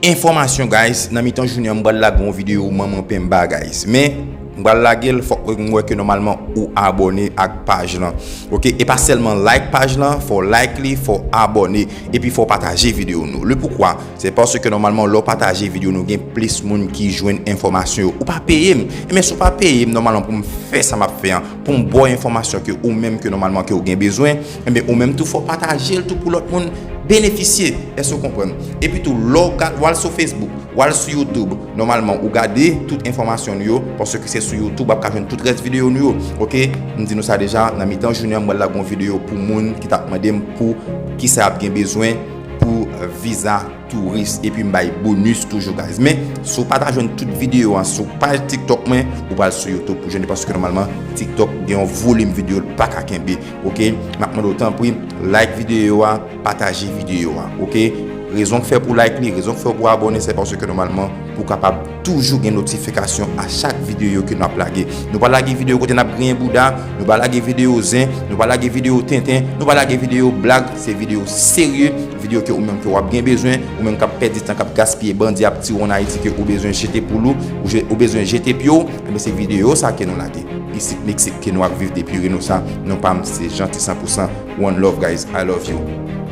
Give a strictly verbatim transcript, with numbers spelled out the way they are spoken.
enfòmasyon, guys. Nan mitan jounen an, m pral lage yon videyo manman penba, guys. Men, m pral lage l, fòk m wè ke nòmalman ou abòne ak paj lan. Ok, e pa sèlman like paj lan, fò w like li, fò w abòne, epi fò w pataje videyo nou. Le poukwa? Se paske nòmalman, lè w pataje videyo nou, gen plis moun ki jwenn enfòmasyon yo. Ou pa peye m. Ebyen, si w pa peye m, nòmalman, pou m fè sa m ap fè an, pou m ba w enfòmasyon ke ou menm ke nòmalman ke ou gen bezwen, ebyen, ou menm tou fò w pataje l tou pou lòt moun benefisye. Èske w konprann? Epi tou, lè w gad, w al sou Facebook, w al sou YouTube, nòmalman, ou gade tout enfòmasyon nou yo, paske se sou YouTube w ap ka jwenn tout rès videyo nou yo. Ok? M di nou sa deja, nan mitan jounen an, m pral lage yon videyo pou moun ki t ap mande m pou kisa y ap gen bezwen pou viza touris, epi m bay bonis toujou, guys. Men, si w pa ta jwenn tout videyo an sou paj TikTok mwen, ou pral sou YouTube pou jwenn li, paske nòmalman, TikTok gen yon volim videyo l pa ka kenbe. Ok? M ap mande w tanpri, like videyo a, pataje videyo a. Ok? Rezon k fè pou like li, rezon k fè pou abòne, se paske nòmalman, pou w kapab toujou gen notifikasyon a chak videyo ke n ap lage. Nou pa lage videyo kote n ap griyen bouda, nou pa lage videyo zen, nou pa lage videyo tenten, nou pa lage videyo blag, se videyo serye, videyo ke ou menm ke w ap gen bezwen, ou menm k ap pèdi tan, k ap gaspiye, bandi ap tire w ann Ayiti ke ou bezwen jete poul ou, ou je-, ou bezwen jete pye w, ebyen se videyo sa ke nou lage. Isit Meksik ke nou ap viv depi Reynosa, non pa m se Jeanty san pou san, one love guys, I love you.